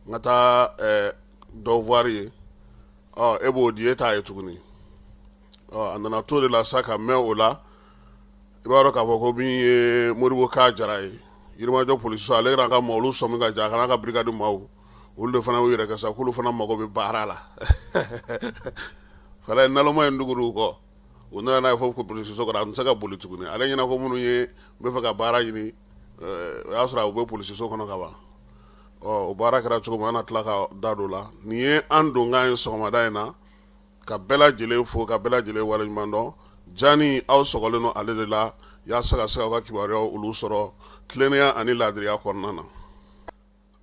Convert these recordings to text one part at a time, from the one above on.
N ka taa dɔ voir ye. Ɔ, e b'o di, e t'a ye tuguni. Ɔ, a nana to de la sa ka mɛn o la. I b'a dɔn k'a fɔ ko min ye Modibo K Jara ye, Yirimajɔ polisiso, ale n'a ka maaw, olu sɔmi ka ja, a n'a ka brigade maaw, olu de fana y'u yɛrɛ kɛ sa k'olu fana mago bɛ baara la. Fala ye naloma in dugur'u kɔ, u nana n'a ye fo polisiso kɔnɔ. A tun tɛ se ka boli tuguni. Ale ɲɛna ko minnu ye n bɛ fɛ ka baara ɲini, o y'a sɔrɔ u bɛ polisiso kɔnɔ ka ban. Ɔ, o baara kɛra cogo min, an na tila ka da don la. Nin ye an donkan ye sɔgɔmada in na, ka bɛɛ lajɛlen fo, ka bɛɛ lajɛlen waleɲuman dɔn. Jani aw sɔgɔlen don ale de la yaasa ka se k'aw ka kibaruyaw olu sɔrɔ tilennenya ani laadiriya kɔnɔna na.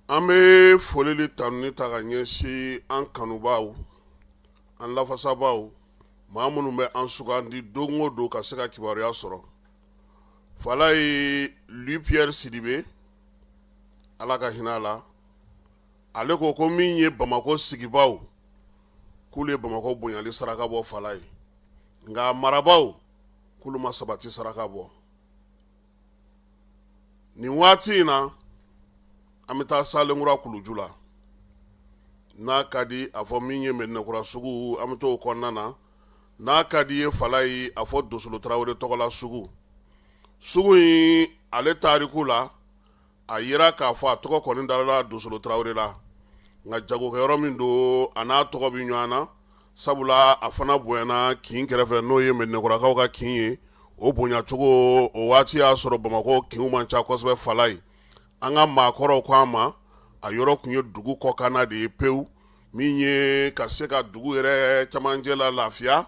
An bɛ foli ni tanuni ta ka ɲɛsin an kanubaaw, an lafasabaaw, maa minnu bɛ an sugandi don o don ka se ka kibaruya sɔrɔ. Falaye Louis Pierre Sidibe, Ala ka hinɛ a la, ale ko ko min ye Bamakɔ sigibaaw, k'olu ye Bamakɔ bonyali saraka bɔ Falaye, nka marabaaw k'olu ma sabati saraka bɔ. Nin waati in na, an bɛ taa Salenkura kuluju la. N'a ka di a fɔ min ye Mɛdinakura sugu, an bɛ t'o kɔnɔna na. N'a ka di ye Falaye, a fɔ Dosolo Tarawele tɔgɔla sugu. Sugu in ale tariku la, a yira k'a fɔ a tɔgɔ kɔni dara Dosolo Tarawele la, nka jagokɛyɔrɔ min don, a n'a tɔgɔ bɛ ɲɔgɔn na, sabula a fana bonyana kin kɛrɛfɛ, n'o ye Mɛdinɛkurakaw ka kin ye. O bonyacogo o waati y'a sɔrɔ Bamakɔ kinw man ca kosɛbɛ Falaye. An ka maakɔrɔw ko an ma, a yɔrɔ tun ye dugu kɔkanna de ye pewu, min ye ka se ka dugu yɛrɛ camancɛ la lafiya.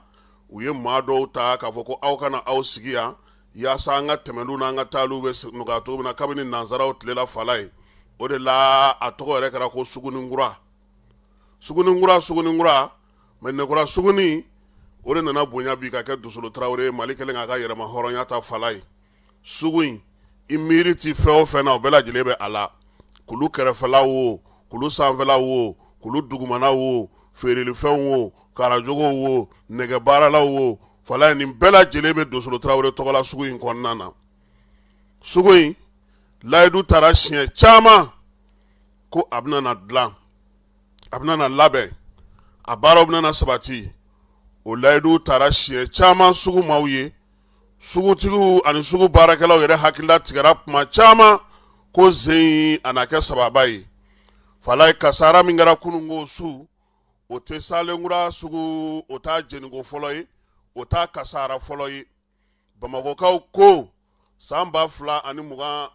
U ye maa dɔw ta k'a fɔ ko aw kana aw sigi yan, yaasa an ka tɛmɛniw n'an ka taaliw bɛ nɔgɔya cogo min na kabini nansaraw tile la Falaye. O de la a tɔgɔ yɛrɛ kɛra ko Suguninkura. Suguninkura, Suguninkura, Mɛdinɛkura suguni, o de nana bonya bi ka kɛ Dosolo Tarawele ye, Mali kɛlen k'a ka yɛrɛma hɔrɔnya ta Falaye. Sugu in, i miiri ti fɛn o fɛn na, o bɛɛ lajɛlen bɛ a la. Kulu kɛrɛfɛla wo, kulu sanfɛla wo, kulu dugumana wo, feerelifɛnw wo, karajogow wo, nɛgɛbaaralaw wo, Falaye, nin bɛɛ lajɛlen bɛ Dosolo Tarawele tɔgɔla sugu in kɔnɔna na. Sugu in layidu taara siɲɛ caman ko a bɛna na dilan, a bɛna na labɛn, a baaraw bɛna na sabati. O layidu taara siɲɛ caman sugu maaw ye. Sugutigiw ani sugu baarakɛlaw yɛrɛ hakilila tigɛra kuma caman ko zen in a na kɛ sababa ye. Falaye, kasara min kɛra kununko su, o tɛ Salenkura sugu, o t'a jeniko fɔlɔ ye, o t'a kasara fɔlɔ ye. Bamakɔkaw ko san 2020,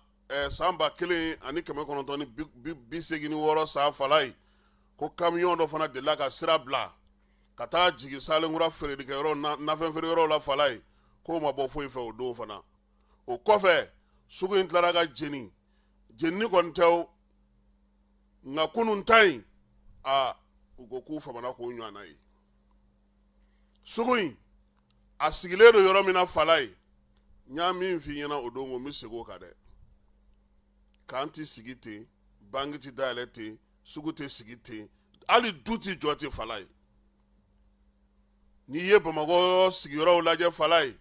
san 1986 san Falaye, ko kamiyɔn dɔ fana delila ka sira bila ka taa jigin Salenkura feerelikɛyɔrɔ, nafɛn feereyɔrɔ la Falaye, k'o ma bɔ foyi fɛ o don fana. O kɔfɛ sugu in tilara ka jeni. Jenini kɔni tɛ o, nka kunun ta in, aa, u ko k'u famana k'o ɲɔgɔnna ye. Sugu in a sigilen don yɔrɔ min na Falaye, n y'a min f'i ɲɛna o don ko n bɛ segin o kan dɛ. K'an tɛ sigi ten, banki tɛ dayɛlɛ ten, sugu tɛ sigi ten, hali du tɛ jɔ ten Falaye. N'i ye Bamakɔ sigiyɔrɔw lajɛ Falaye,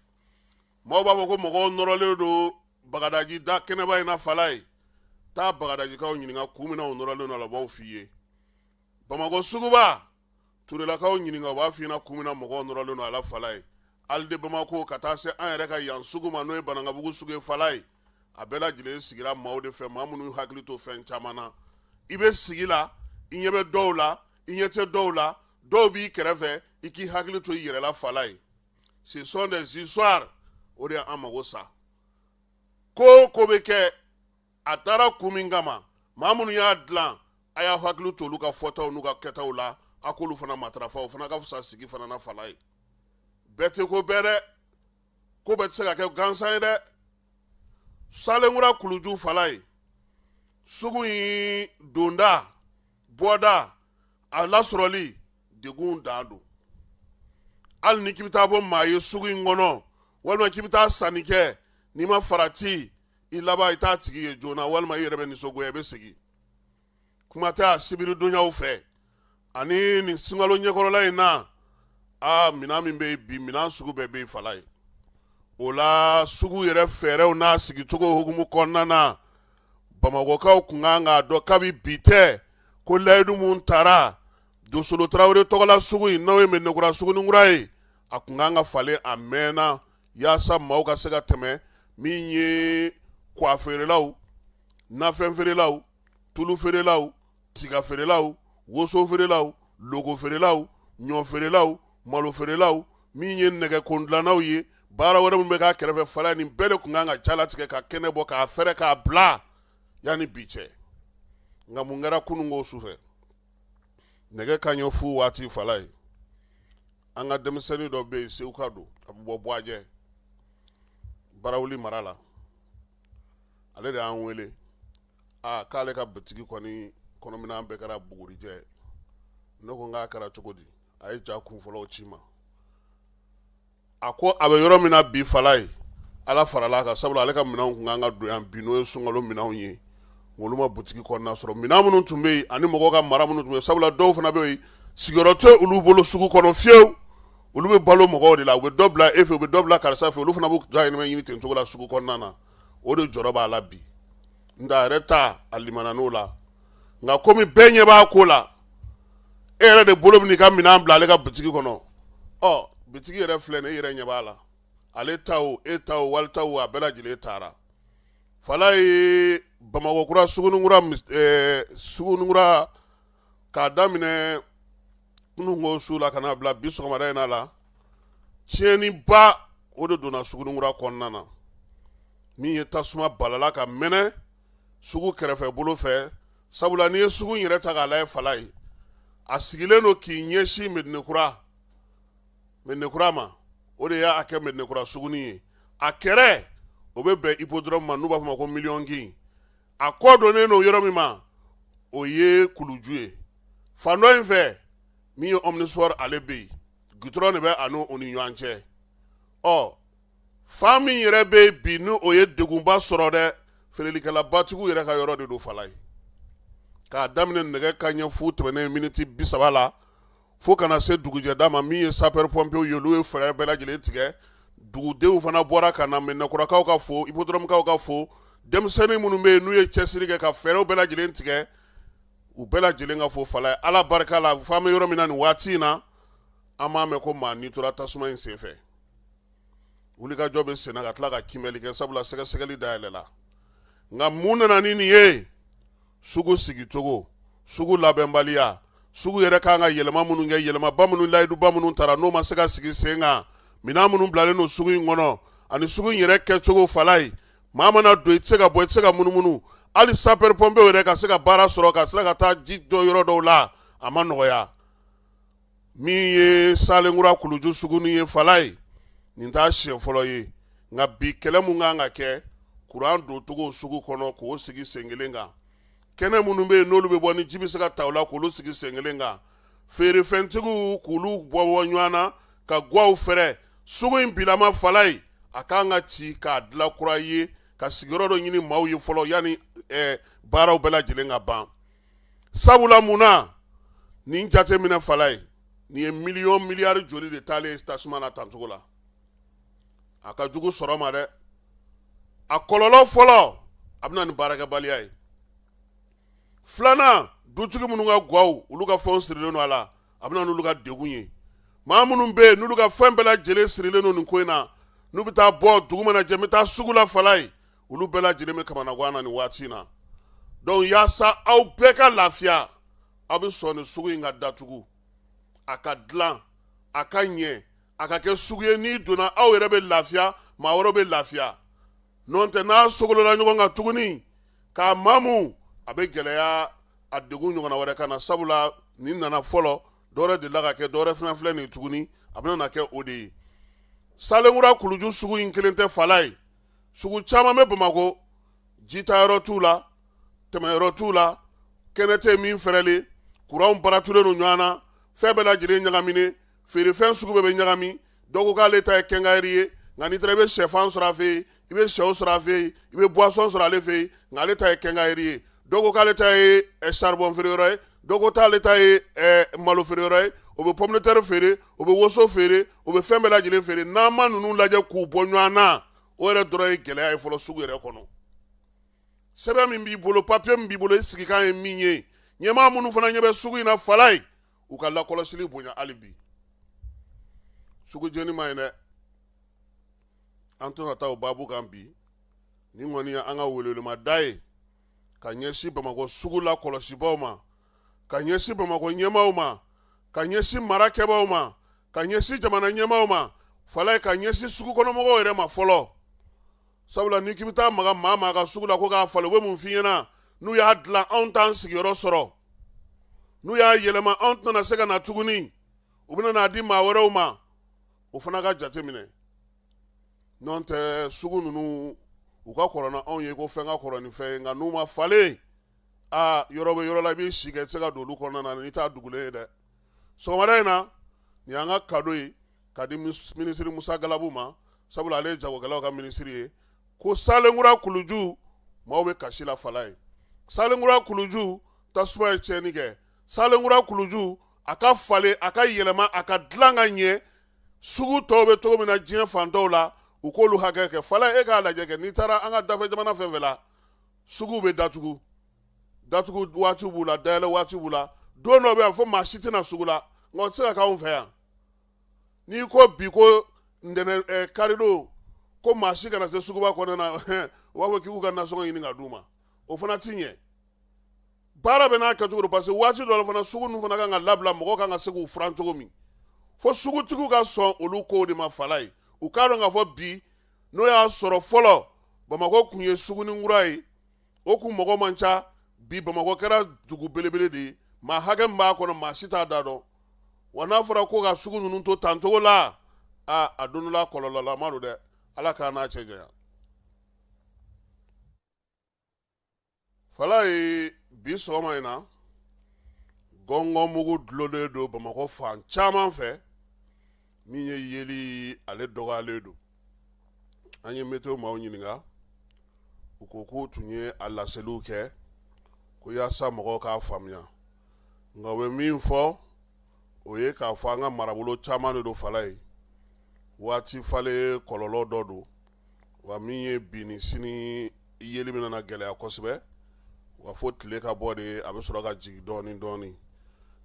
maaw b'a fɔ ko mɔgɔw nɔrɔlen don Bagadaji da kɛnɛba in na Falaye. Taa Bagadajikaw ɲininka kun min na u nɔrɔlen don a la, u b'o f'i ye. Bamakɔ suguba, Turelakaw ɲininka, u b'a f'i ɲɛna kun min na mɔgɔw nɔrɔlen don a la Falaye. Halles de Bamako ka taa se an yɛrɛ ka yan sugu ma, n'o ye Banankabugu sugu ye Falaye, a bɛɛ lajɛlen sigira maaw de fɛ, maa minnu hakili to fɛn caman na. I bɛ sigi la, i ɲɛ bɛ dɔw la, i ɲɛ tɛ dɔw la, dɔw b'i kɛrɛfɛ, i k'i hakili to i yɛrɛ la Falaye. Ce sont des histoires, o de y'an mago sa. Ko o ko bɛ kɛ, a taara kun min kama, maa minnu y'a dilan, a y'a hakili to olu ka fɔtaw n'u ka kɛtaw la, a k'olu fana matarafa, o fana ka fisa sigi fana na Falaye. Bɛɛ tɛ ko bɛɛ dɛ, ko bɛɛ tɛ se ka kɛ gansan ye dɛ. Salenkura kuluju Falaye, sugu in donda bɔda a lasɔrɔli degun dan don. Hali ni k'i bɛ taa bɔ maa ye sugu in kɔnɔ, walima k'i bɛ taa sanni kɛ, n'i ma farati, i laban i t'a tigi ye joona, walima i yɛrɛ bɛ nisɔngoya, i bɛ segin. Kuma tɛ a sibiridonyaw fɛ ani nin sunkalo ɲɛkɔrɔla in na, aa, minɛn min bɛ yen bi, minɛn sugu bɛɛ bɛ yen Falaye. O la sugu yɛrɛ fɛɛrɛw n'a sigicogo hukumu kɔnɔna na, Bamakɔkaw kun kan k'a dɔn kabi bi tɛ Ko layidu mun tara Dosolo Tarawele tɔgɔla sugu in, n'o ye Medinakura suguninkura ye, a kun kan ka falen a mɛnna yaasa maaw ka se ka tɛmɛ. Min ye kwa feerelaw, nafɛn feerelaw, tulu feerelaw, tiga feerelaw, woso feerelaw, loko feerelaw, ɲɔ feerelaw, malo feerelaw, min ye nɛgɛ kondilannaw ye, baara wɛrɛ min bɛ k'a kɛrɛfɛ fala, nin bɛɛ de kun kan ka jalatigɛ ka kɛnɛ bɔ k'a fɛrɛ k'a bila yanni bi cɛ. Nka mun kɛra kununko sufɛ nɛgɛ kanɲɛ fu waati fala ye? An ka denmisɛnnin dɔ bɛ yen, Seguka don, a bɛ bɔ Buwajɛ Barawuli mara la. Ale de y'an wele aa k'ale ka bitigi kɔni kɔnɔminɛn bɛɛ kɛra bugurijɛ. Ne ko n k'a kɛra cogo di? A ye ja kun fɔlɔw ci ma. A ko a bɛ yɔrɔ min na bi fala ye, Ala farala a kan, sabula ale ka minɛnw kun kan ka don yan bi, n'o ye sunkalo minɛnw ye. Olu ma butigi kɔnɔna sɔrɔ, minɛn minnu tun bɛ yen ani mɔgɔw ka mara minnu tun bɛ yen, sabula dɔw fana bɛ yen, sigiyɔrɔ tɛ olu bolo sugu kɔnɔ fiyewu. Olu bɛ balo mɔgɔw de la, u bɛ dɔ bila e fɛ, u bɛ dɔ bila karisa fɛ, olu fana b'u dahirimɛ ɲini ten cogo la sugu kɔnɔna na. O de jɔrɔ b'a la bi. Nka a yɛrɛ ta a limana n'o la, nka komi bɛɛ ɲɛ b'a ko la, e yɛrɛ de bolo bɛn'i ka minɛn bila ale ka butigi kɔnɔ. Ɔ, bitigi yɛrɛ filɛ nin ye, e yɛrɛ ɲɛ b'a la, ale ta o, e ta o, wali ta o, a bɛɛ lajɛlen taara. Fala ye Bamakɔ kura suguninkura, suguninkura k'a daminɛ kununko su la ka n'a bila bi sɔgɔmada in na la, tiɲɛniba o de donna suguninkura kɔnɔna na. Min ye tasuma balala ka mɛnɛ sugu kɛrɛfɛ bolo fɛ, sabula n'i ye sugu in yɛrɛ ta k'a lajɛ fala ye, a sigilen don k'i ɲɛsin Medinekura ma. O de y'a kɛ Medinekura suguni ye. A kɛrɛ o bɛ bɛn hippodrome ma, n'u b'a fɔ ma ko Miliyɔn kin. A kɔ donnen don yɔrɔ min ma, o ye kuluju ye. Fan dɔ in fɛ, min ye omnisport, ale bɛ yen, gitɔrɔn de bɛ a n'o ni ɲɔgɔn cɛ. Ɔ, fan min yɛrɛ bɛ yen bi, ni o ye degunba sɔrɔ dɛ, feerelikɛlabatigiw yɛrɛ ka yɔrɔ de don fala ye. K'a daminɛ nɛgɛ kanɲɛ fu tɛmɛnen miniti 30 la fo kana se dugujɛda ma, min ye sapeur pompiers ye, olu ye fɛɛrɛ bɛɛ lajɛlen tigɛ. Dugudenw fana bɔra ka na, Medinakurakaw ka fo, hippodromekaw ka fo, denmisɛnnin minnu bɛ yen n'u ye cɛsiri kɛ ka fɛɛrɛw bɛɛ lajɛlen tigɛ, u bɛɛ lajɛlen ka fo fala ye. Ala barika la, f'an bɛ yɔrɔ min na nin waati in na, an m'a mɛn ko maa ni tora tasuma in senfɛ. Wulikajɔ bɛ senna ka tila ka kiimɛli kɛ, sabula sɛgɛsɛgɛli dayɛlɛla. Nka mun nana ni nin ye? Sugu sigicogo, sugu labɛnbaliya, sugu yɛrɛ kan ka yɛlɛma minnu kɛ, yɛlɛmaba minnu, layiduba minnu tara n'o ma se ka sigi sen kan, minɛn minnu bilalen don sugu in kɔnɔ ani sugu in yɛrɛ kɛcogo fala ye. Maa mana don, i tɛ se ka bɔ, i tɛ se ka munumunu. Hali sapeur pompier yɛrɛ ka se ka baara sɔrɔ ka se ka taa ji dɔ yɔrɔ dɔw la, a ma nɔgɔya. Min ye Salenkura kuluju suguni ye fala ye, nin t'a siɲɛ fɔlɔ ye. Nka bi kɛlɛ mun kan ka kɛ, kuran doncogo sugu kɔnɔ k'o sigi sen kelen kan, kɛnɛ minnu bɛ yen n'olu bɛ bɔ ni ji bɛ se ka ta u la k'olu sigi sen kelen kan, feerefɛntigiw k'olu bɔ bɔ ɲɔgɔn na ka gwaw fɛrɛ. Sugu in bilama fala ye, a kan ka ci k'a dilan kura ye, ka sigiyɔrɔ dɔ ɲini maaw ye fɔlɔ yanni baaraw bɛɛ lajɛlen ka ban. Sabula mun na nin jateminɛ fala ye, nin ye miliyɔn miliyari joli de taalen tasuma na tancogo la. A ka jugu sɔrɔ ma dɛ. A kɔlɔlɔ fɔlɔ, a bɛ na ni baarakɛbaliya ye. Filanan, dutigi minnu ka gwaw, olu ka fɛnw sirilen don a la, a bɛ na n'olu ka degun ye. Maa minnu bɛ yen n'olu ka fɛn bɛɛ lajɛlen sirilen don nin ko in na, n'u bɛ taa bɔ dugu mana jɛ, n bɛ taa sugu la fala ye, olu bɛɛ lajɛlen bɛ kamanagan na nin waati in na. Donc yaasa aw bɛɛ ka lafiya, aw bɛ sɔn nin sugu in ka datugu, a ka dilan, a ka ɲɛ, a ka kɛ sugu ye n'i donna aw yɛrɛ bɛ lafiya, maa wɛrɛw bɛ lafiya. N'o tɛ, n'a sogolola ɲɔgɔn kan tuguni k'a mamu, a bɛ gɛlɛya, a degun ɲɔgɔnna wɛrɛ ka na. Sabula nin nana fɔlɔ, dɔwɛrɛ delila ka kɛ, dɔwɛrɛ fana filɛ nin tuguni, a bɛna na kɛ o de ye. Salenkura kuluju sugu in kelen tɛ fala ye. Sugu caman bɛ Bamakɔ, jitayɔrɔ t'u la, tɛmɛyɔrɔ t'u la, kɛnɛ tɛ min fɛrɛlen, kuranw baratulen don ɲɔgɔn na, fɛn bɛɛ lajɛlen ɲagaminen, feerefɛn sugu bɛɛ bɛ ɲagami. Dɔw ko k'ale ta ye quincaillerie ye, nka n'i taara i bɛ sɛfan sɔrɔ a fɛ yen, i bɛ sɛw sɔrɔ a fɛ yen, i bɛ boisson sɔrɔ ale fɛ yen, nka ale ta ye quincaillerie ye. Dɔw ko k'ale ta ye charbon feereyɔrɔ ye, dɔw ko k'ale ta ye malo feereyɔrɔ ye, o bɛ pomme de terre feere, o bɛ woso feere, o bɛ fɛn bɛɛ lajɛlen feere. N'an ma ninnu lajɛ k'u bɔ ɲɔgɔn na, o yɛrɛ dɔrɔn ye gɛlɛya ye fɔlɔ sugu yɛrɛ kɔnɔ. Sɛbɛn min b'i bolo, papiye min b'i bolo, i sigikan ye min ye, Ɲɛmaa minnu fana ɲɛ bɛ sugu in na Falaye, u ka lakɔlɔsili bonya hali bi. Sugu jeni man ɲi dɛ. An tɛna taa o baabu kan bi. Nin kɔni ye an ka welewelemada ye ka ɲɛsin Bamakɔ sugu lakɔlɔsibaw ma, ka ɲɛsin Bamakɔ ɲɛmaaw ma, ka ɲɛsin mara kɛbaaw ma, ka ɲɛsin jamana ɲɛmaaw ma, Falaye, ka ɲɛsin sugu kɔnɔmɔgɔw yɛrɛ ma fɔlɔ. Sabula n'i k'i bɛ taa maga maa maa ka sugu la ko k'a falen, u bɛ mun f'i ɲɛna? N'u y'a dilan, anw t'an sigiyɔrɔ sɔrɔ. N'u y'a yɛlɛma, anw tɛna se ka na tuguni. U bɛna n'a di maa wɛrɛw ma. O fana ka jate minɛ. N'o tɛ sugu ninnu u ka kɔrɔ na anw ye ko fɛn ka kɔrɔ ni fɛn ye, nka n'u ma falen, aa, yɔrɔ bɛ yɔrɔ la i b'i si kɛ i tɛ se ka don olu kɔnɔna na n'i t'a dugulen ye dɛ. Sɔgɔmada in na, nin y'an ka kado ye ka di minisiri Musa Galabu ma, sabula ale ye jagokɛlaw ka minisiri ye. Ko Salenkura kuluju maaw bɛ kasi la Falaye. Salenkura kuluju tasuma ye tiɲɛni kɛ. Salenkura kuluju a ka falen, a ka yɛlɛma, a ka dilan ka ɲɛ. Sugu tɔw bɛ cogo min na diɲɛ fan tɔw la, u k'olu hakɛ kɛ. Falaye, e k'a lajɛ kɛ, n'i taara an ka dafɛ jamana fɛn fɛn la, suguw bɛ datugu, datugu waati b'u la, dayɛlɛ waati b'u la. Don dɔ bɛ yan fo maa si tɛna sugu la, nka o tɛ se ka k'anw fɛ yan. N'i ko bi ko ntɛnɛn, karidon, ko maa si kana se suguba kɔnɔna na, u b'a fɔ k'i k'u ka nasɔngɔ ɲini ka d'u ma. O fana ti ɲɛ. Baara bɛ n'a kɛcogo don, parce que waati dɔ la fana sugu ninnu fana kan ka labila, mɔgɔw kan ka se k'u furan cogo min, fo sugutigiw ka sɔn olu kow de ma Falaye. U k'a dɔn k'a fɔ bi, n'o y'a sɔrɔ fɔlɔ Bamakɔ tun ye suguninkura ye, o kun mɔgɔ man ca. Bi Bamakɔ kɛra dugu belebele de ye, maa hakɛ min b'a kɔnɔ maa si t'a da dɔn. Wa n'a fɔra ko ka sugu ninnu to tan cogo la, aa, a don dɔ la kɔlɔlɔlama don dɛ. Ala k'an n'a cɛ janya. Falaye, bi sɔgɔma in na, gɔngɔnmugu dulonnen don Bamakɔ fan caman fɛ. Min ye yeli, ale dɔgɔyalen don. An ye meteo maaw ɲininka, u ko k'u tun ye a laseliw kɛ ko yaasa mɔgɔw k'a faamuya, nka u bɛ min fɔ, o ye k'a fɔ an ka marabolo caman de don Falaye, waati falen kɔlɔlɔ dɔ don. Wa min ye bi ni sini yeli bɛna na gɛlɛya kosɛbɛ, wa fo tile ka bɔ de a bɛ sɔrɔ ka jigin dɔɔnin dɔɔnin.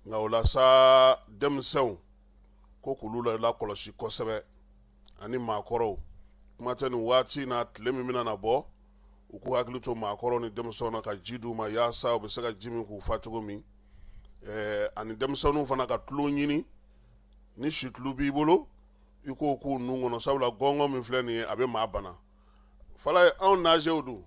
Nka o la sa, denmisɛnw ko k'olu lakɔlɔsi kosɛbɛ ani maakɔrɔw. Kuma tɛ nin waati in na, tile min bɛna na bɔ, u k'u hakili to maakɔrɔw ni denmisɛnw na ka ji d'u ma yaasa u bɛ se ka ji min k'u fa cogo min. Ani denmisɛnninw fana ka tulo ɲini, ni situlu b'i bolo, i k'o k'u nun kɔnɔ, sabula gɔngɔn min filɛ nin ye, a bɛ maa bana. Falaye, anw nazew dun,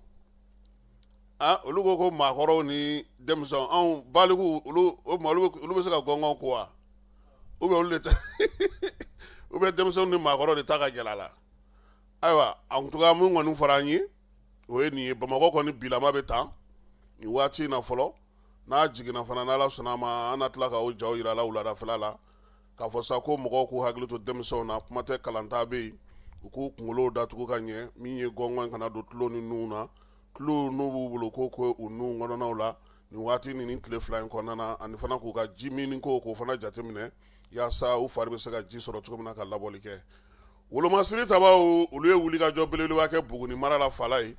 olu ko ko maakɔrɔw ni denmisɛnw, anw baliku, olu o tuma olu bɛ se ka gɔngɔn ko wa? Ou bien olu de ta, ou bien denmisɛnw ni maakɔrɔw de ta ka gɛlɛn a la? Ayiwa, en tout cas, mun kɔni fɔra an ye, o ye nin ye. Bamakɔ kɔni bilama bɛ tan nin waati in na fɔlɔ. N'a jiginna fana, n'Ala sɔnna a ma, an na tila ka o jaw yira a la wuladafɛla la, k'a fɔ sa ko mɔgɔw k'u hakili to denmisɛnw na. Kuma tɛ kalanta bɛ yen, u k'u kunkolow datugu ka ɲɛ. Min ye gɔngɔn kana don tulo ni nun na, tulo n'u b'u bolo ko ko u nun kɔnɔnaw la nin waati ni nin tile 2 in kɔnɔna na, ani fana k'u ka ji min ko k'o fana jateminɛ yaasa u fari bɛ se ka ji sɔrɔ cogo min na ka labɔli kɛ. Wolomasiri tabaw, olu ye wulikajɔ belebeleba kɛ Buguni mara la Falaye.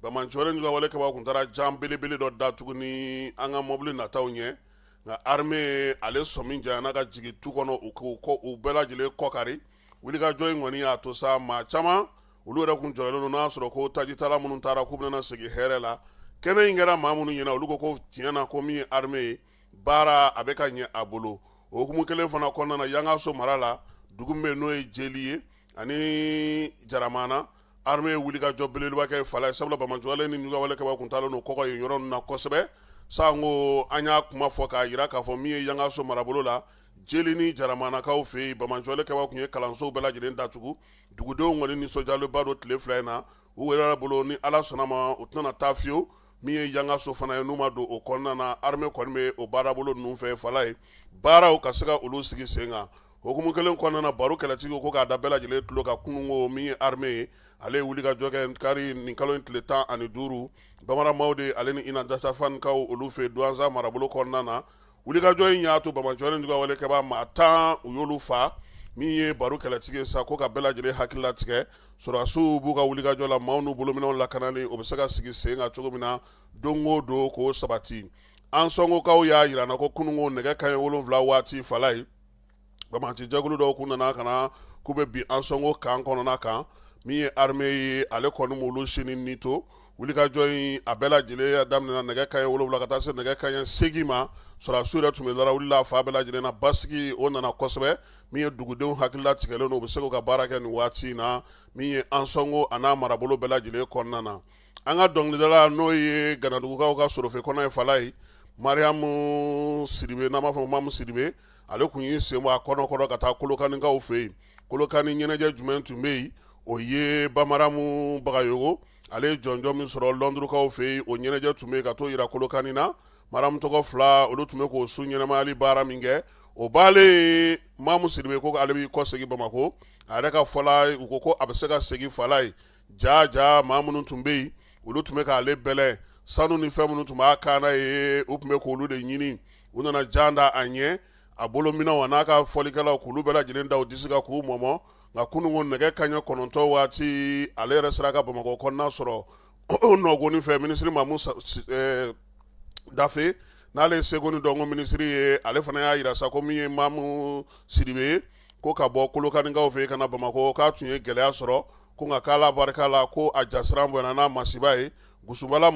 Banbaanciwale juguwale kɛbaaw tun taara jan belebele dɔ datugu ni an ka mɔbili nataw ɲɛ, nka armée ale sɔmi janyana ka jigin tu kɔnɔ, u k'u u bɛɛ lajɛlen kɔkari. Wulikajɔ in kɔni y'a to sa maa caman olu yɛrɛ kun jɔlen don, n'a y'a sɔrɔ ko tajitala minnu taara k'u bɛna segin hɛrɛ la. Kɛnɛ in kɛra maa minnu ɲɛna, olu ko ko tiɲɛ na ko min ye armée ye, baara a bɛ ka ɲɛ a bolo. O hukumu kelen fana kɔnɔna na, Yangaso mara la, dugu min bɛ yen n'o ye Jeli ye ani Jaramana, armée ye wulikajɔ belebeleba kɛ Falaye, sabula banbaanciwale ni juguwale kɛbaaw kun taalen don kɔgɔ yen yɔrɔ ninnu na kosɛbɛ. Sanko an y'a kuma fɔ k'a jira k'a fɔ min ye Yangaso marabolo la, Jeli ni Jaramanakaw fɛ yen, banbaanciwale kɛbaaw tun ye kalansow bɛɛ lajɛlen datugu. Dugudenw kɔni nisɔndiyalenba don tile 2 in na u yɛrɛ bolo, ni Ala sɔnna ma, u tɛna taa fiyewu. Min ye Yangaso fana ye, n'u ma don o kɔnɔna na, armée kɔni bɛ o baarabolo ninnu fɛ Falaye, baaraw ka se ka olu sigi sen kan. Hukumu kelen kɔnɔna na, baro kɛlɛtigiw ko k'a da bɛɛ lajɛlen tulo kan, kununko min ye armée ye, ale ye wulikajɔ kɛ kari nin kalo in tile 15, Bamaramaw de ale ni Ina Datafankaw olu fɛ Duwanza marabolo kɔnɔna na. Wulikajɔ in y'a to banbaanciwale juguwale kɛbaa maa 10, u y'olu fa. Min ye baro kɛlɛtigi ye sa, ko ka bɛɛ lajɛlen hakili latigɛ, sɔrɔdasiw b'u ka wulikajɔ la, maaw n'u bolominɛnw lakanali, o bɛ se ka sigi sen kan cogo min na don o don, k'o sabati. Ansɔngokaw y'a jira an na ko kununko nɛgɛ kanɲɛ 7 waati Falayi, banbaanci jɛkulu dɔw kun nana ka na k'u bɛ bin Ansɔngo kan kɔnɔna kan. Min ye armée ye, ale kɔni m'olu si ni ni to. Wulikajɔ in a bɛɛ lajɛlen daminɛna nɛgɛ kanɲɛ 7 ka taa se nɛgɛ kanɲɛ 8 ma. Sɔrɔdasiw yɛrɛ tun bɛ larawuli la fan bɛɛ lajɛlen na. Basigi o nana kosɛbɛ. Min ye dugudenw hakilila tigɛlen don, u bɛ se k'u ka baara kɛ nin waati in na. Min ye Ansɔngo a n'a marabolo bɛɛ lajɛlen kɔnɔna na, an ka dɔnkilidala n'o ye Ganadugukaw ka sorofe kɔnɔ ye Falayi, Mariyamu Sidibe, n'an b'a fɔ Mamu Sidibe, ale kun y'i sen bɔ a kɔnɔ kɔrɔ ka taa Kolokanikaw fɛ yen. Kolokani ɲɛnajɛ jumɛn tun bɛ yen? O ye Bamaramu Bagayogo, ale ye jɔnjɔn min sɔrɔ Lɔndurukaw fɛ yen, o ɲɛnajɛ tun bɛ yen ka t'o yira Kolokani na. Mariyamu tɔgɔ fila, olu tun bɛ k'o su ɲɛnamayali baara min kɛ, o baalen, Mamu Sidibe ko ale b'i kɔsegin Bamakɔ. A yɛrɛ ka fɔ la, u ko ko a bɛ se ka segin Falayi, ja ja maa minnu tun bɛ yen, olu tun bɛ k'ale bɛlɛn. Sanu ni fɛn minnu tun b'a kan na ye, u tun bɛ k'olu de ɲini. U nana jan da a ɲɛ, a bolominɛnw a n'a ka fɔlikɛlaw, k'olu bɛɛ lajɛlen da u disi kan k'u mɔmɔ. Nka kununko nɛgɛ kanɲɛ 9 waati, ale yɛrɛ sera ka Bamakɔ kɔnɔna sɔrɔ o nɔgɔnin fɛ. Minisiri Mamu Dafe, n'ale ye seko ni dɔnko minisiri ye, ale fana y'a jira sa ko min ye Mamu Sidibe ye, ko ka bɔ Kolokanikaw fɛ yen ka na Bamakɔ, k'a tun ye gɛlɛya sɔrɔ, ko nka k'Ala barika la, ko a jasiran bonyana n'a masiba ye. Gusunbala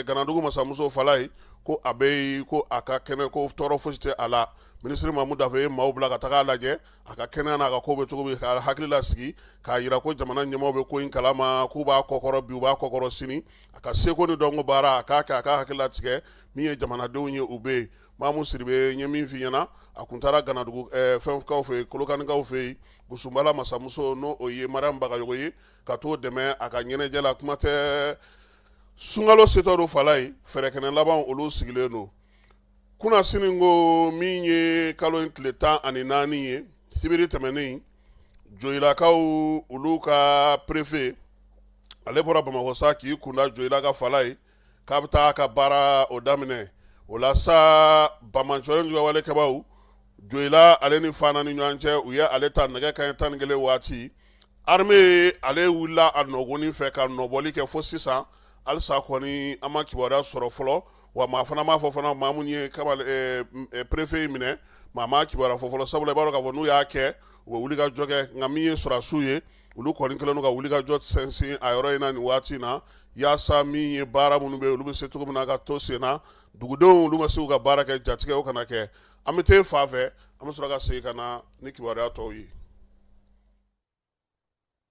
Ganadugu masamuso Falayi, ko a bɛ yen, ko a ka kɛnɛ, ko tɔɔrɔ fosi tɛ a la. Minisiri Mamu Dafe ye maaw bila ka taga a lajɛ a ka kɛnɛya n'a ka ko bɛ cogo min, k'a hakili lasigi, k'a jira ko jamana ɲɛmaaw bɛ ko in kalama, k'u b'a kɔkɔrɔ bi, u b'a kɔkɔrɔ sini. A ka seko ni dɔnko baara, a k'a kɛ, a k'a hakili latigɛ min ye jamanadenw ye, u bɛ yen. Mamu Sidibe, n ye min f'i ɲɛna, a kun taara Ganadugu fɛnkaw fɛ yen, Kolokanikaw fɛ yen, Gusunbala masamuso, n'o o ye Mariyamu Bagayogo ye, ka t'o dɛmɛ a ka ɲɛnajɛ la. Kuma tɛ, sunkalo setɔ don Falayi, fɛrɛkɛnɛ laban olu sigilen don. Kunasini ko min ye kalo in tile 14 ye, sibiri tɛmɛnen, Joyilakaw olu ka préfet, ale bɔra Bamakɔ sa k'i kunda Joyila ka Falayi, k'a bɛ taa ka baara o daminɛ. O la sa, banbaanci juguwalekɛbaw Joyila ale ni Fana ni ɲɔgɔn cɛ, u ye ale ta nɛgɛ kanɲɛ 11 waati. Armée ale wulila a nɔgɔnin fɛ ka nɔbɔli kɛ fo sisan. Halisa kɔni an ma kibaruya sɔrɔ fɔlɔ, wa maa fana m'a fɔ fana maa minnu ye préfet in minɛ, maa ma kibaruya fɔ fɔlɔ, sabula i b'a dɔn k'a fɔ n'u y'a kɛ, u bɛ wuli ka jɔ kɛ. Nka min ye sɔrɔdasiw ye, olu kɔni kɛlen don ka wuli ka jɔ sɛnsɛn a yɔrɔ in na nin waati in na, yaasa min ye baara minnu bɛ yen, olu bɛ se cogo min na ka to sen na, dugudenw olu ma se k'u ka baara kɛ, jatigɛ o kana kɛ. An bɛ taa fan fɛ, an bɛ sɔrɔ ka segin ka na ni kibaruya tɔw ye.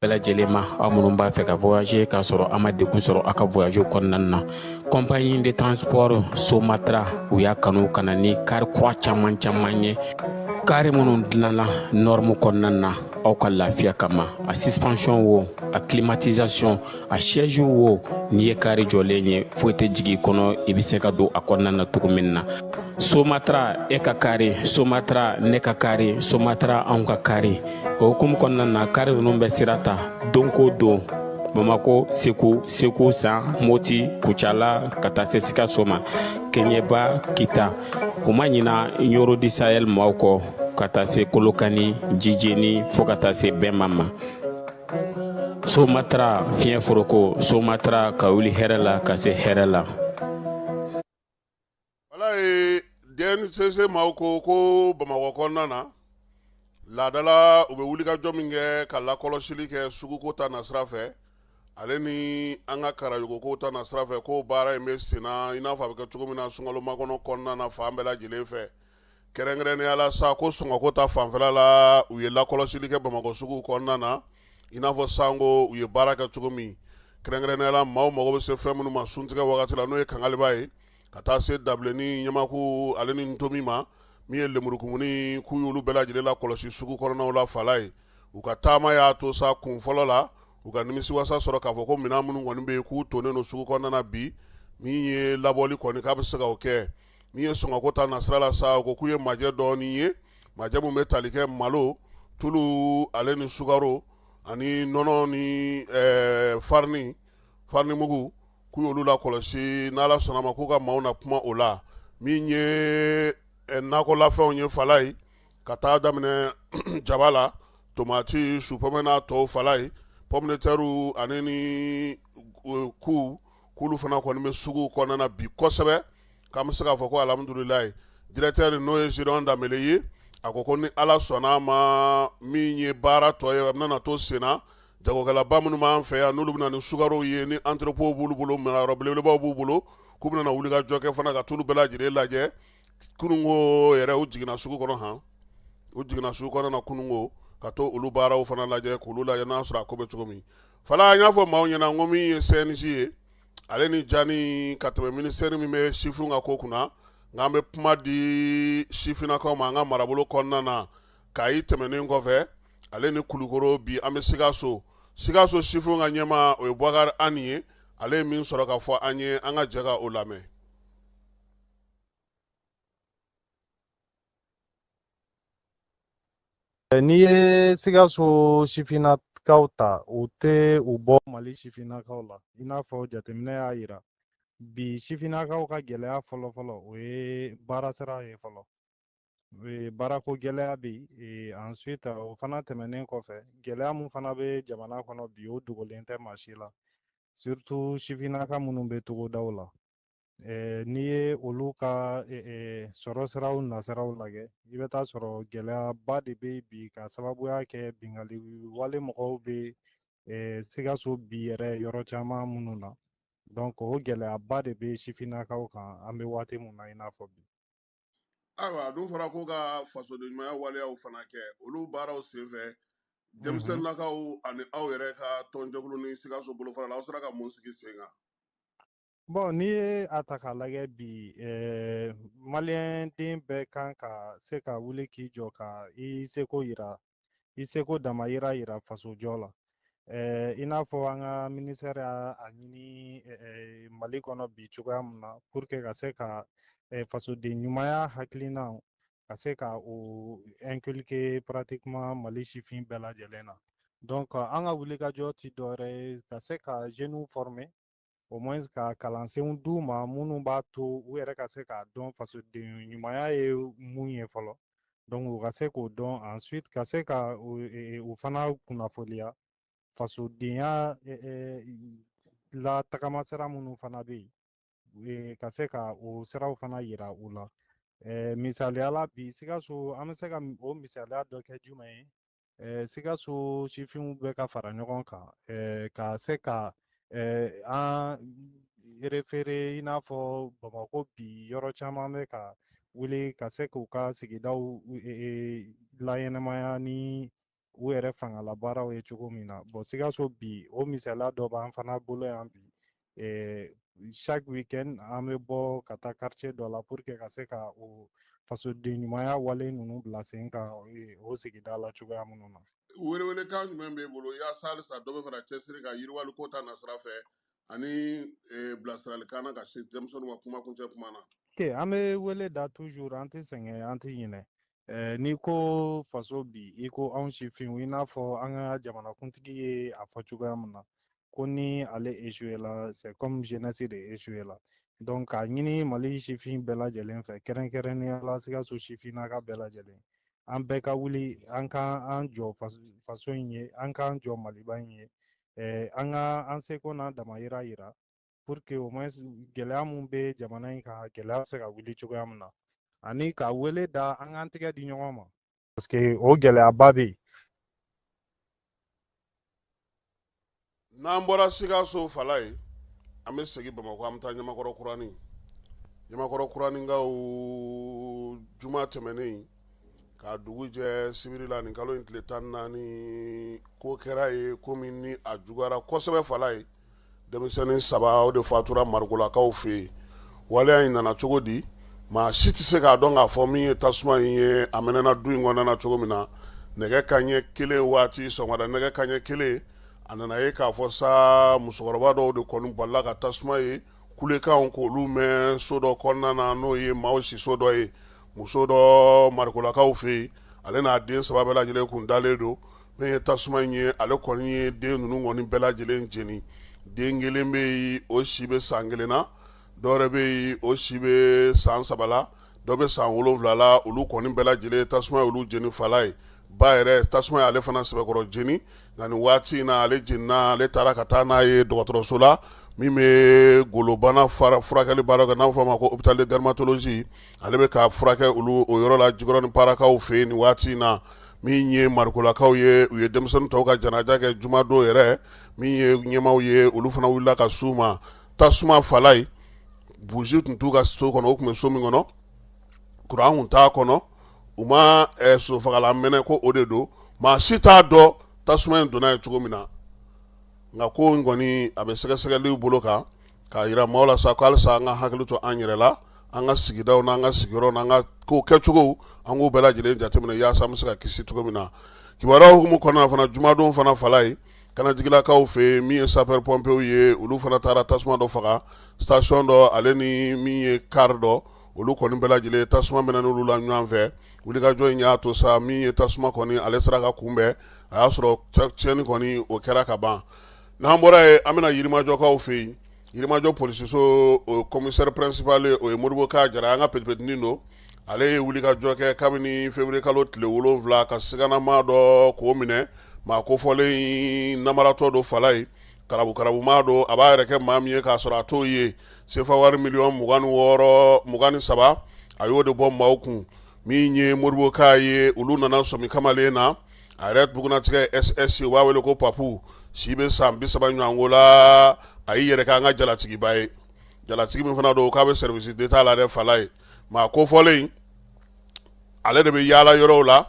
Bɛɛ lajɛlen ma, aw minnu b'a fɛ ka voyager k'a sɔrɔ a ma degun sɔrɔ aw ka voyage kɔnɔna na, compagnie de transport Somatra, u y'a kanu ka na ni kari kura caman caman ye, kari minnu dilanna norme kɔnɔna na aw ka lafiya kama. A suspension wo, a climatisation, a siège wo, n'i ye kari jɔlen ye, foyi tɛ jigin i kɔnɔ, i bɛ se ka don a kɔnɔna na cogo min na. Somatra e ka kari, Somatra ne ka kari, Somatra anw ka kari. O hukumu kɔnɔna na, kari ninnu bɛ sira ta don ko don Bamako, Segu, Segu San, Moti, Kucala, ka taa se Sikaso ma, Keɲeba, Kita. U ma ɲina Ɲoro du Sahel maaw kɔ, ka taa se Kolokani, Jijeni, fo ka taa se Bɛnma ma. Somatra fiɲɛ foroko, Somatra ka wuli hɛrɛ la ka se hɛrɛ la. Walayi, DNCC maaw ko ko Bamakɔ kɔnɔna na, laadala u bɛ wulikajɔ min kɛ ka lakɔlɔsili kɛ suguko ta nasira fɛ, ale ni an ka karayogoko ta nasira fɛ, ko baara in bɛ senna i n'a fɔ a bɛ kɛ cogo min na sunkalo makɔnɔ kɔnɔna na fan bɛɛ lajɛlen fɛ. Kɛrɛnkɛrɛnnenya la sa, ko sɔngɔko ta fanfɛla la, u ye lakɔlɔsili kɛ Bamakɔ sugu kɔnɔna na, i n'a fɔ sanko u ye baara kɛ cogo min. Kɛrɛnkɛrɛnnenya la, maaw mago bɛ se fɛn minnu ma suntigɛ wagati la, n'o ye kangaliba ye, ka taa se dabilenni, ɲamaku ale ni ntomi ma, min ye lemurukumuni, k'u y'olu bɛɛ lajɛlen lakɔlɔsi sugu kɔnɔnaw la Falaye. U ka taama y'a to sa, kun fɔlɔ la, u ka nimisiwasa sɔrɔ k'a fɔ ko minɛn minnu kɔni bɛ yen k'u tonnen don sugu kɔnɔna na bi, min ye labɔli kɔni k'a bɛ se ka o kɛ. Min ye sɔngɔko ta nasira la sa, u ko k'u ye majɛ dɔɔnin ye, majɛ min bɛ tali kɛ malo, tulu ale ni sukaro ani nɔnɔ ni farini, farinimugu, k'u y'olu lakɔlɔsi. N'Ala sɔnna ma, k'u ka maaw na kuma o la. Min ye nakɔlafɛnw ye Falaye, ka taa daminɛ jaba la, tomati, supɔmɛ n'a tɔw Falaye, pomme de terre ani ni ku, k'olu fana kɔni bɛ sugu kɔnɔna na bi kosɛbɛ. K'an bɛ se k'a fɔ ko alhamdulilayi, directeur n'o ye Gédéon Danbele ye, a ko ko ni Ala sɔnna a ma, min ye baara tɔ ye, a bɛna to senna. Jagokɛlaba minnu b'an fɛ yan, n'olu bɛna ni sukaro ye, ni entrepôt b'olu bolo, marayɔrɔ belebelebaw b'u bolo, k'u bɛna wuli ka jɔ kɛ fana ka t'olu bɛɛ lajɛlen lajɛ. Kununko yɛrɛ, u jiginna sugu kɔnɔ han, u jiginna sugu kɔnɔ na kununko ka to olu baaraw fana lajɛ, k'olu lajɛ n'a sɔrɔ a ko bɛ cogo min. Fala, an y'a fɔ maaw ɲɛna ko min ye CNJ ye, ale ni jani ka tɛmɛ ministère min bɛ sifinw ka ko kunna, nka an bɛ kuma di sifinnakaw ma an ka marabolo kɔnɔna na. Kayi tɛmɛnen kɔfɛ, ale ni Kulukoro, bi an bɛ Sikaso. Sikaso sifinw ka ɲɛmaa, o ye Bubakari Ani ye. Ale ye min sɔrɔ ka fɔ an ye, an ka jɛ ka o lamɛn. N'i ye Sikaso sifinnakaw ta, u tɛ u bɔ Mali sifinnakaw la. I n'a fɔ jateminɛ y'a yira bi, sifinnakaw ka gɛlɛya fɔlɔfɔlɔ, o ye baara sira ye fɔlɔ. Baarako gɛlɛya bɛ yen. Ensuite, o fana tɛmɛnen kɔfɛ, gɛlɛya mun fana bɛ jamana kɔnɔ bi, o dogolen tɛ maa si la, surtout sifinnaka minnu bɛ togodaw la. N'i ye olu ka sɔrɔ siraw nasiraw lajɛ, i bɛ taa sɔrɔ gɛlɛyaba de bɛ bi, ka sababuya kɛ binkanni wale mɔgɔw bɛ Sikaso bi yɛrɛ yɔrɔ caman minnu na. Donc o gɛlɛyaba de bɛ sifinnakaw kan an bɛ waati mun na i n'a fɔ bi. Ayiwa, a dun fɔra ko ka fasodenɲumanya waleyaw fana kɛ. Olu baaraw senfɛ, denmisɛnninnakaw ani aw yɛrɛ ka tɔnjɛkulu ni Sikaso bolofara la, aw sera ka mun sigi sen kan? Bon, n'i ye a ta k'a lajɛ bi, maliyɛn den bɛɛ kan ka se ka wuli k'i jɔ ka i seko yira, i seko damayira yira fasojɔ la. I n'a fɔ an ka ministère y'a ɲini Mali kɔnɔ bi cogoya min na, pour que ka se ka fasoden ɲumanya hakilina ka se ka o inculquer pratiquement Mali sifin bɛɛ lajɛlen na. Donc an ka wulikajɔ ti dɔwɛrɛ ye ka se ka jeunes former, au moins ka kalansenw d'u ma minnu b'a to u yɛrɛ ka se k'a dɔn fasoden ɲumanya ye mun ye fɔlɔ. Donc u ka se k'o dɔn, ensuite ka se ka u fana kunnafoniya fasodenya la tagamasira minnu fana bɛ yen, ka se ka o siraw fana yira u la. Misaliya la bi Sikaso, an bɛ se ka o misaliya dɔ kɛ jumɛn ye? Sikaso sifinw bɛ ka fara ɲɔgɔn kan ka se ka an référer, i n'a fɔ Bamakɔ bi yɔrɔ caman bɛ ka wuli ka se k'u ka sigidaw laɲɛnamaya ni u yɛrɛ fangalabaaraw ye cogo min na. Bon, Sikaso bi, o misaliya dɔ b'an fana bolo yan bi. Chaque week-end an bɛ bɔ ka taa quartier dɔ la pour que ka se ka o fasoden ɲumanya wale ninnu bila sen kan o sigida la cogoya minnu na. Welewelekan jumɛn b'e bolo yaasa halisa dɔ bɛ fara cɛsiri kan yiriwali ko ta nasira fɛ, ani bilasiralikan na ka se denmisɛnninw ma, kuma kuncɛ kuma na? Ok, an bɛ wele da toujours, an tɛ sɛgɛn, an tɛ ɲinɛ. N'i ko faso bi, i ko anw sifinw, i n'a fɔ an ka jamanakuntigi ye a fɔ cogoya min na ko ni ale échoué la, c'est comme jeunesse de échoué la. Donc k'a ɲini Mali sifin bɛɛ lajɛlen fɛ, kɛrɛnkɛrɛnnenya la Sikaso sifinnaka bɛɛ lajɛlen, an bɛɛ ka wuli, an ka an jɔ faso in ye, an k'an jɔ Maliba in ye, an ka an seko n'an damayira yira pour que au moins gɛlɛya mun bɛ jamana in kan, gɛlɛya bɛ se ka wuli cogoya min na, ani ka wele da an k'an tɛgɛ di ɲɔgɔn ma, parce que o gɛlɛyaba bɛ yen. N'an bɔra Sikaso, Fala ye, an bɛ segin Bamakɔ, an bɛ taa Ɲamakɔrɔ Kurani. Ɲamakɔrɔ Kuraninkaw, juma tɛmɛnen k'a dugu jɛ sibiri la, nin kalo in tile 14, ko kɛra ye ko min ni a juguyara kosɛbɛ. Fala ye, denmisɛnnin saba, o de fatura Marikolakaw fɛ yen. Waleya in nana cogo di? Maa si tɛ se k'a dɔn k'a fɔ min ye tasuma in ye a mɛnɛna du in kɔnɔna na cogo min na. Nɛgɛ kanɲɛ kelen waati, sɔgɔmada nɛgɛ kanɲɛ kelen, a nana ye k'a fɔ sa musokɔrɔba dɔw de kɔni balila ka tasuma ye kulekanw k'olu mɛn so dɔ kɔnɔna na, n'o ye maaw siso dɔ ye. Muso dɔ Marikolakaw fɛ yen, ale n'a den saba bɛɛ lajɛlen kun dalen don. Min ye tasuma in ye, ale kɔni ye den ninnu kɔni bɛɛ lajɛlen jeni. Den kelen bɛ yen, o si bɛ san 1 na, dɔwɛrɛ bɛ yen, o si bɛ san 3 la, dɔ bɛ san 7 la. Olu kɔni bɛɛ lajɛlen, tasuma ye olu jeni. Fala ye, ba yɛrɛ, tasuma ye ale fana sɛbɛkɔrɔ jeni, nka nin waati in na, ale jenina, ale taara ka taa n'a ye dɔgɔtɔrɔso la. min bɛ golobana furakɛli baara kɛ, n'a bɛ fɔ a ma ko hôpital de dermatologie, ale bɛ ka furakɛ olu o yɔrɔ la Jikɔrɔni Parakaw fɛ yen nin waati in na. Min ye Marikolakaw ye, u ye denmisɛnnin tɔw ka janaja kɛ jumadon yɛrɛ. Min ye ɲɛmaaw ye, olu fana wulila ka s'u ma. Tasuma Falaye, bougie tun t'u ka so kɔnɔ, u tun bɛ so min kɔnɔ, kuran tun t'a kɔnɔ, u ma sosofagalan mɛnɛ ko o de don. Maa si t'a dɔn tasuma in donna yen cogo min na, nka ko in kɔni a bɛ sɛgɛsɛgɛliw bolo kan k'a jira maaw la sa ko halisa an ka hakili to an yɛrɛ la, an ka sigidaw n'an ka sigiyɔrɔ n'an ka ko kɛcogow, an k'u bɛɛ lajɛlen jateminɛ yaasa an bɛ se ka kisi cogo min na. Kibaruyaw hukumu kɔnɔna fana, jumadon fana Falaye, Kanajigilakaw fɛ yen, min ye sapeur pompiers ye, olu fana taara tasuma dɔ faga station dɔ, ale ni min ye car dɔ, olu kɔni bɛɛ lajɛlen tasuma mɛnɛ n'olu la ɲɔgɔn fɛ. Wulikajɔ in y'a to sa min ye tasuma kɔni ale sera ka kunbɛn, a y'a sɔrɔ tiɲɛni kɔni o kɛra ka ban. N'an bɔra yen, an bɛna Yirimajɔkaw fɛ yen. Yirimajɔ polisiso o commissaire principal, o ye Modibo Ka Jara, an ka petipetinin don. Ale ye wulikajɔ kɛ kabini février kalo tile 7 ka siganama dɔ k'o minɛ. Maa kofɔlen in namaratɔ don Falaye, karabu-karabumaa don, a b'a yɛrɛ kɛ maa min ye k'a sɔrɔ a t'o ye. Sefa wari miliyɔn 26, 23, a y'o de bɔ maaw kun. Min ye Modibo Ka ye, olu nana sɔmi kamalen na. A yɛrɛ bugunatigɛ SS, u b'a wele ko Papu, si bɛ san 30 ɲɔgɔnko la. A y'i yɛrɛ kɛ an ka jalatigiba ye, jalatigi min fana don k'a bɛ service d'état la dɛ Falaye. Maa kofɔlen ale de bɛ yaala yɔrɔw la,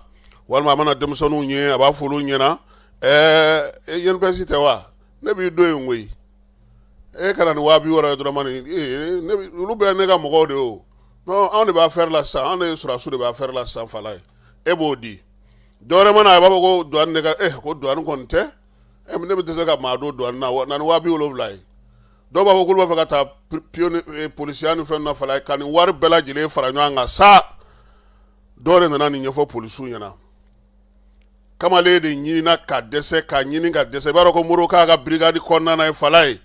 walima a mana denmisɛnninw ye, a b'a fɔ olu ɲɛna: ɛɛ, INPS tɛ wa? Ne b'i don yen koyi, e ka na ni 60 000 ye dɔrɔn. Nin olu bɛɛ ne ka mɔgɔw de ye o. Non, anw de b'a affaire la sisan, anw de ye sɔrɔdasiw de b'a affaire la sisan Falaye, e b'o di. Dɔwɛrɛ mana, a b'a fɔ ko douane ne ka ko douane kɔni tɛ, ne bɛ dɛsɛ ka maa don douane na, na ni 70 000 ye. Dɔw b'a fɔ k'olu b'a fɛ ka taa pionnier polisiya ni fɛn na Falaye, ka nin wari bɛɛ lajɛlen fara ɲɔgɔn kan sa. Dɔw de nana nin ɲɛfɔ polisiw ɲɛna. Kamalen de ɲinina ka dɛsɛ, ka ɲini ka dɛsɛ. I b'a dɔn ko Modibo k'a ka brigade kɔnɔna na ye Falaye,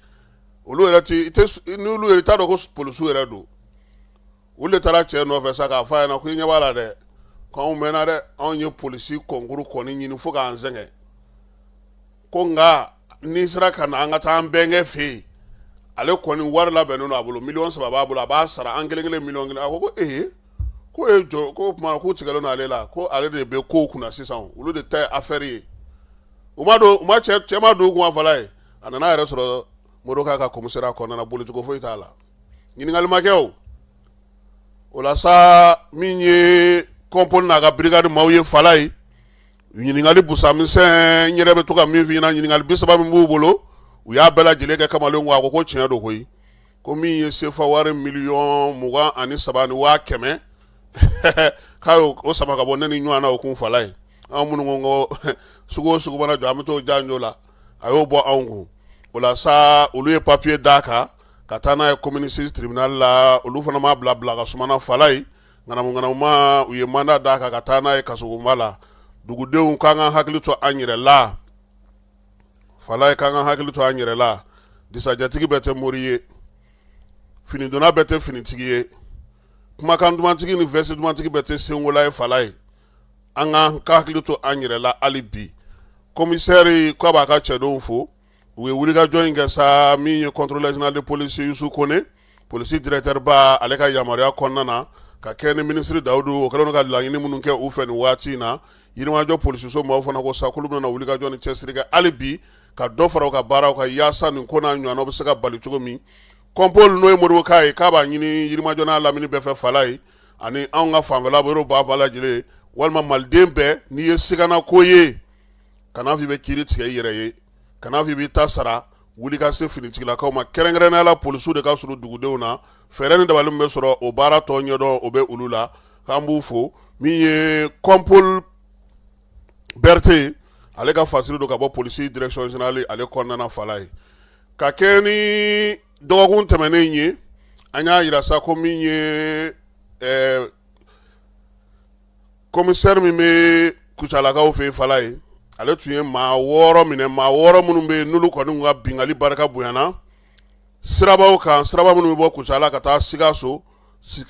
olu yɛrɛ ti tɛ n'olu yɛrɛ t'a dɔn ko polisiw yɛrɛ don. Olu de taara cɛ nɔfɛ sa k'a fɔ a ɲɛna ko i ɲɛ b'a la dɛ, ko anw mɛnna dɛ, anw ye polisi concours kɔni ɲini fo k'an sɛgɛn, ko nka n'i sera ka na an ka taa an bɛnkɛ fɛ yen, ale kɔni wari labɛnnen don a bolo, miliyɔn 3 b'a bolo, a b'a sara an kelen kelen miliyɔn 1. A ko ko ee, k'o ye jɔ ko tuma k'u tigɛlen don ale la, ko ale de bɛ kow kunna sisan, olu de ta ye affaire ye. U ma don, u ma cɛ cɛ ma don u kun Falaye. A nana yɛrɛ sɔrɔ Modibo k'a ka commissariat kɔnɔna na, bolicogo foyi t'a la, ɲininkali ma kɛ. O o la sa, min ye Compol n'a ka brigade maaw ye Falaye, ɲininkali busamisɛn n yɛrɛ bɛ to ka min f'i ɲɛna, ɲininkali 30 min b'u bolo, u y'a bɛɛ lajɛlen kɛ kamalen ko. A ko ko tiɲɛ don koyi, ko min ye sefa wari miliyɔn 23 ni 100 000, k'a y'o o sama ka bɔ ne ni ɲɔgɔn na o kun Falaye. Anw minnu ko ko sugu o sugu mana jɔ, an bɛ t'o janjo la, a y'o bɔ anw kun. O la sa, olu ye papiye d'a kan ka taa n'a ye commune 6 tribunal la. Olu fana m'a bila bila ka sumana Falaye, ŋanamu ŋanamuma, u ye mandat d'a kan ka taa n'a ye kasobonba la. Dugudenw, k'an ka hakili to an yɛrɛ la Falaye, k'an ka hakili to an yɛrɛ la. Disajatigi bɛɛ tɛ mori ye, finidonna bɛɛ tɛ finitigi ye, kumakan dumantigi ni veste dumantigi bɛɛ tɛ senkola ye Falaye. An k'an ka hakili to an yɛrɛ la hali bi. Commissaire k'a b'a ka cɛdenw fo, u ye wulikajɔ in kɛ sa. Min ye contrôleur général de police Yusu Kone, polisi directeur ba, ale ka yamaruya kɔnɔna na, ka kɛ ni minisiri Dawudu, o kɛlen don ka laɲini minnu kɛ u fɛ nin waati in na. Yirimajɔ polisiso maaw fana ko sa k'olu bɛna wulikajɔ ni cɛsiri kɛ hali bi, ka dɔ fara u ka baaraw kan, yaasa nin ko n'a ɲɔgɔnnaw bɛ se ka bali cogo min. Compol n'o ye Modibo Ka ye, k'a b'a ɲini Yirimajɔ n'a lamini bɛɛ fɛ Falaye, ani anw ka fanfɛla yɔrɔ b'a bɛɛ lajɛlen, walima maliden bɛɛ, n'i ye sigana ko ye, kana fɔ i bɛ kiiri tigɛ i yɛrɛ ye, kana fɔ i b'i ta sara, wuli ka se finitigilakaw ma, kɛrɛnkɛrɛnnenya la polisiw de ka surun dugudenw na. Fɛɛrɛ ni dabali min bɛ sɔrɔ o baara tɔ ɲɛdɔn, o bɛ olu la. K'an b'u fo. Min ye Compol Berete, ale ka fasiri don ka bɔ polisi direction générale ale kɔnɔna na Falaye. Ka kɛ ni dɔgɔkun tɛmɛnen ye, an y'a jira sa ko min ye commissaire min bɛ Kucalakaw fɛ Falaye, ale tun ye maa 6 minɛ, maa 6 minnu bɛ yen n'olu kɔni ka binkanni barika bonyana sirabaw kan, siraba minnu bɛ bɔ Kucala ka taa Sikaso,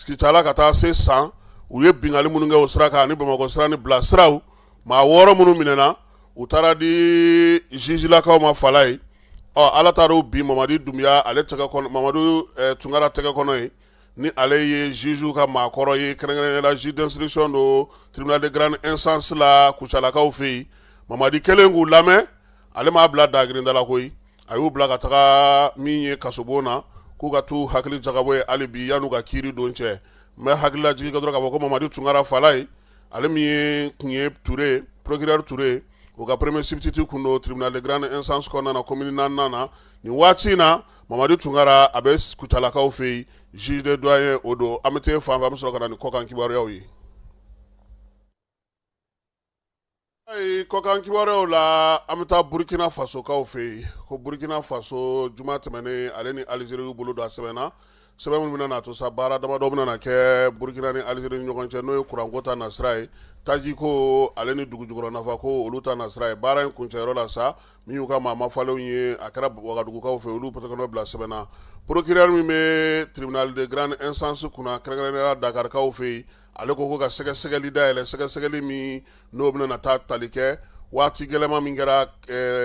Kucala ka taa se San, u ye binkanni minnu kɛ o sira kan, ani Bamakɔ sira ni bila siraw. Maa 6 minnu minɛna, u taara di jugelakaw ma Falaye. Ɔ, Ala taar'o bi Mamadi Dunbiya ale tɛgɛ kɔnɔ, Mamadu Tunkara tɛgɛ kɔnɔ yen, ni ale ye juge ka maakɔrɔ ye, kɛrɛnkɛrɛnnenya la juge d'instruction don tribunal de grande instance la Kucalakaw fɛ yen. Mamadi kɛlen k'u lamɛn, ale m'a bila dagirinda la koyi, a y'u bila ka taga min ye kasobon na, k'u ka t'u hakili jagabɔ ye hali bi yan'u ka kiiri don cɛ. N bɛ hakili lajigin ka dɔrɔn k'a fɔ ko Mamadi Tunkara fala ye, ale min ye tun ye Ture, procureur Ture, o ka premier substitut kun don tribunal de grande instance kɔnɔna na, commune naaninan na. Nin waati in na, Mamadi Tunkara a bɛ Kucalakaw fɛ yen, juge de doyen o don. An bɛ taa fan fɛ, an bɛ sɔrɔ ka na ni kɔkan kibaruyaw ye. Ayi, kɔkan kibaruyaw la, an bɛ taa Burkina Fasokaw fɛ yen, ko Burkina Faso juma tɛmɛnen, ale ni Algérie y'u bolo don a sɛbɛn na, sɛbɛn minnu bɛna to sa baara damadɔ bɛna na kɛ Burkina ni Algérie ni ɲɔgɔn cɛ, n'o ye kuranko ta nasira ye, tajiko ale ni dugujukɔrɔ nafako olu ta nasira ye. Baara in kuncɛyɔrɔ la sa, min y'u ka maa mafalenw ye, a kɛra Wagadugukaw fɛ, olu tɛgɛ bila sɛbɛn na. Procureur min bɛ tribunal de grande instance kunna, kɛrɛnkɛrɛnnenya la Dakarikaw fɛ yen, ale ko ka sɛgɛsɛgɛli dayɛlɛ, sɛgɛsɛgɛli min n'o bɛna na taa tali kɛ waati gɛlɛma min kɛra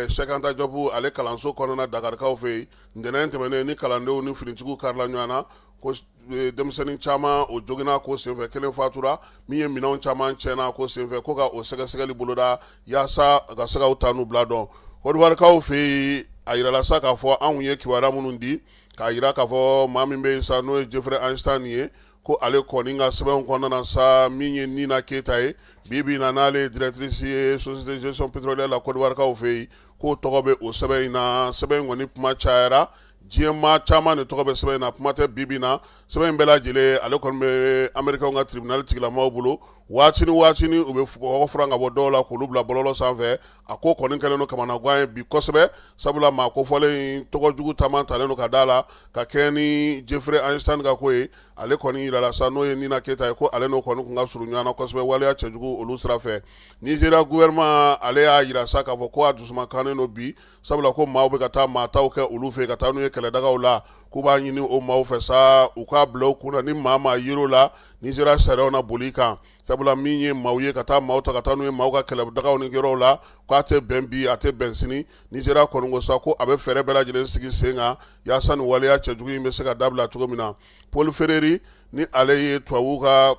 Cheikh Anta Diop ale kalanso kɔnɔna Dakarikaw fɛ yen ntɛnɛn tɛmɛnen, ni kalandenw ni finitigiw karila ɲɔgɔn na, ko denmisɛnnin caman o joginna ko senfɛ, kelen fatura, min ye minɛnw caman tiɲɛna ko senfɛ, ko ka o sɛgɛsɛgɛli boloda yaasa ka se ka ta n'u bila dɔn. Kɔdiwarikaw fɛ yen, a yirala sa k'a fɔ anw ye kibaruya minnu di k'a yira k'a fɔ maa min bɛ yen sa, n'o ye Jeffrey Epstein ye, ko ale kɔni ka sɛbɛnw kɔnɔna na sa, min ye Nina Keyita ye bi bi in na, n'ale ye directrice ye société gestion pétrolière la Kɔdiwarikaw fɛ yen, k'o tɔgɔ bɛ o sɛbɛn in na. Sɛbɛn in kɔni kuma cayara, diɲɛ maa caman de tɔgɔ bɛ sɛbɛn in na. Kuma tɛ, bi bi in na sɛbɛn in bɛɛ lajɛlen ale kɔni bɛ Américains ka tribunal tigilamaw bolo. Waati ni waati ni u bɛ kɔgɔ furan ka bɔ dɔw la k'olu bila bɔlɔlɔ sanfɛ. A ko kɔni kɛlen don kamanagan ye bi kosɛbɛ, sabula maa kofɔlen in tɔgɔ jugu caman talen don ka da la ka kɛɲɛ ni Jeffrey Epstein ka ko ye. Ale kɔni yirala sa, n'o ye Nina Keyita ye, ko ale n'o kɔni tun ka surun ɲɔgɔn na kosɛbɛ waleya cɛjugu olu sira fɛ. Nigeria gouvernement ale y'a yira sa k'a fɔ ko a dusumakasilen don bi, sabula ko maaw bɛ ka taa maa taw kɛ olu fɛ ka taa n'u ye kɛlɛdagaw la, k'u b'a ɲini o maaw fɛ sa, u k'a bila u kun na, ni maa maa yer'o la, Nigeria sariyaw na boli kan, sabula min ye maaw ye ka taa maaw ta ka taa n'u ye maaw ka kɛlɛdagaw ni yɔrɔw la, k'a tɛ bɛn bi, a tɛ bɛn sini. Nigeria kɔni ko sa ko a bɛ fɛɛrɛ bɛɛ lajɛlen sigi sen kan yaasa nin waleya cɛjugu in bɛ se ka dabila cogo min na. Paul Ferreri, ni ale ye tubabu ka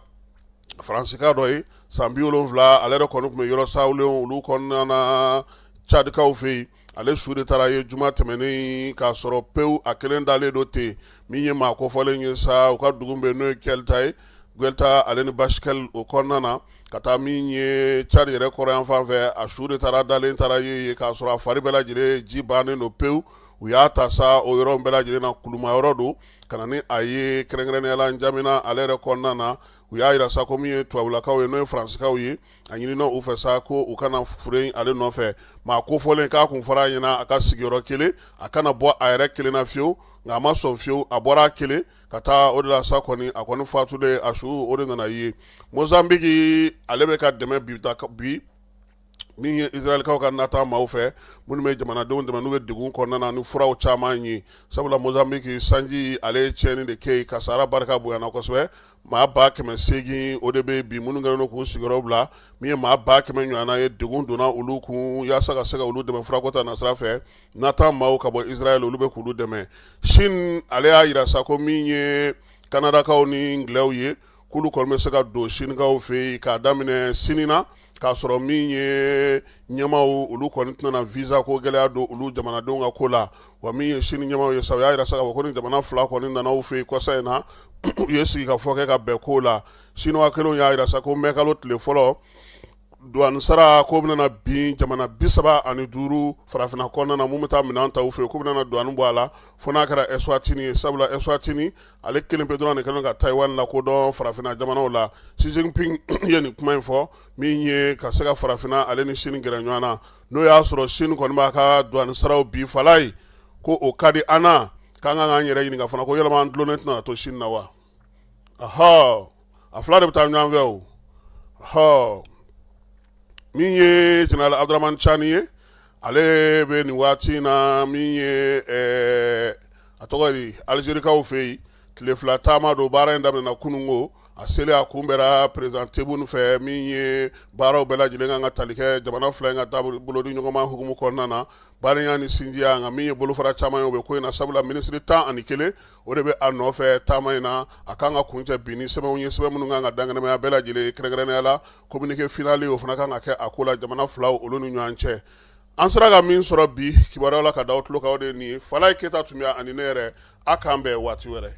faransika dɔ ye, san 70, ale yɛrɛ kɔni tun bɛ yɔrɔ sawulen olu kɔnɔna na Tchadikaw fɛ yen, ale su de taara ye juma tɛmɛnen k'a sɔrɔ pewu, a kelen dalen don ten. Min ye maa kofɔlen ye sa, u ka dugu bɛ n'o ye Kɛlita ye, Guelta ale ni Basikɛli o kɔnɔna na, ka taa min ye Tchad yɛrɛ kɔrɔyan fan fɛ, a su de taara dalen taara ye k'a sɔrɔ a fari bɛɛ lajɛlen ji bannen don pewu. U y'a ta sa o yɔrɔ bɛɛ lajɛlen na, kuluma yɔrɔ don, ka na ni a ye kɛrɛnkɛrɛnnenya la N'Djamena ale yɛrɛ kɔnɔna na. U y'a yira sa ko min ye tubabulakaw ye, n'o ye faransikaw ye, a ɲinina u fɛ sa ko u kana fure ale nɔfɛ. Maa kofɔlen k'a kun fɔra a ɲɛna a ka sigiyɔrɔ kelen, a kana bɔ a yɛrɛ kelen na fiyewu, nka a ma sɔn fiyewu, a bɔra a kelen ka taa. O de la sa kɔni a kɔni fatulen, a su o de nana ye. Mozambique ale bɛ ka dɛmɛ bi bi min ye Israɛlkaw ka nata maaw fɛ, minnu bɛ jamanadenw dɛmɛ n'u bɛ degun kɔnɔna na ni furaw caman ye, sabula Mozambique sanji ale ye tiɲɛni de kɛ yen, kasara barika bonyana kosɛbɛ. Maa 800,000 o de bɛ bi minnu kɛlen don k'u sigiyɔrɔ bila, min ye maa 100,000 ɲɔgɔnna ye, degun donna olu kun. Yaasa ka se ka olu dɛmɛ furako ta nasira fɛ, nata maaw ka bɔ Israël olu bɛ k'olu dɛmɛ. Chine ale y'a yira sa ko min ye Kanadakaw ni Anglais ye, k'olu kɔni bɛ se ka don Sinikaw fɛ yen k'a daminɛ sini na, k'a sɔrɔ min ye ɲɛmaaw olu kɔni tɛna visa ko gɛlɛya don olu jamanadenw ka ko la. Wa min ye Sini ɲɛmaaw ye sa, u y'a yira sa k'a fɔ ko ni jamana fila kɔni nana u fɛ yen kɔsa in na, u ye sigikafɔ kɛ ka bɛn ko la. Sinuwa kelenw y'a yira sa ko mɛkalo tile fɔlɔ, douane sara ko bɛna bin jamana 35 farafinna kɔnɔna na, mun bɛ taa minɛn ta u fɛ yen, k'u bɛna douane bɔ a la fo n'a kɛra Eswatini ye, sabula Eswatini ale kelen pe dɔrɔn de kɛlen ka Taïwan lakodɔn farafinna jamanaw la. Xi Jinping ye nin kuma in fɔ min ye ka se ka farafinna ale ni Chine gɛrɛ ɲɔgɔn na, n'o y'a sɔrɔ Chine kɔni b'a ka douane saraw bi fala ye, ko o ka di an na, k'an ka k'an yɛrɛ ɲininka fana ko yalama an dulonnen tɛna to Chine na wa? Ahɔ, a fila de bɛ taa ɲɔgɔn fɛ o. Ɔhɔ, min ye général Abdramane Tiani ye, ale bɛ nin waati in na min ye a tɔgɔ ye Alizerikaw fɛ yen, tile 2 taama don. Baara in daminɛna kununko. A selen, a kunbɛra président Tebboune fɛ, min ye baaraw bɛɛ lajɛlen kan ka tali kɛ jamana fila in ka bolodi ɲɔgɔnma hukumu kɔnɔna na, badenya ni sinjiya. Nka min ye bolofara caman ye, o bɛ ko in na, sabula minisiri 11, o de bɛ a nɔfɛ taama in na. A kan ka kuncɛ bi ni sɛbɛnw ye, sɛbɛn minnu kan ka dankɛnɛmaya bɛɛ lajɛlen, kɛrɛnkɛrɛnnenya la communiqué final, o fana kan ka kɛ a ko la jamana filaw olu ni ɲɔgɔn cɛ. An sera ka min sɔrɔ bi kibaruya la ka da aw tulo kan, o de ye nin ye. Falaye Keyita tun bɛ ani ne yɛrɛ. A k'an bɛn waati wɛrɛ.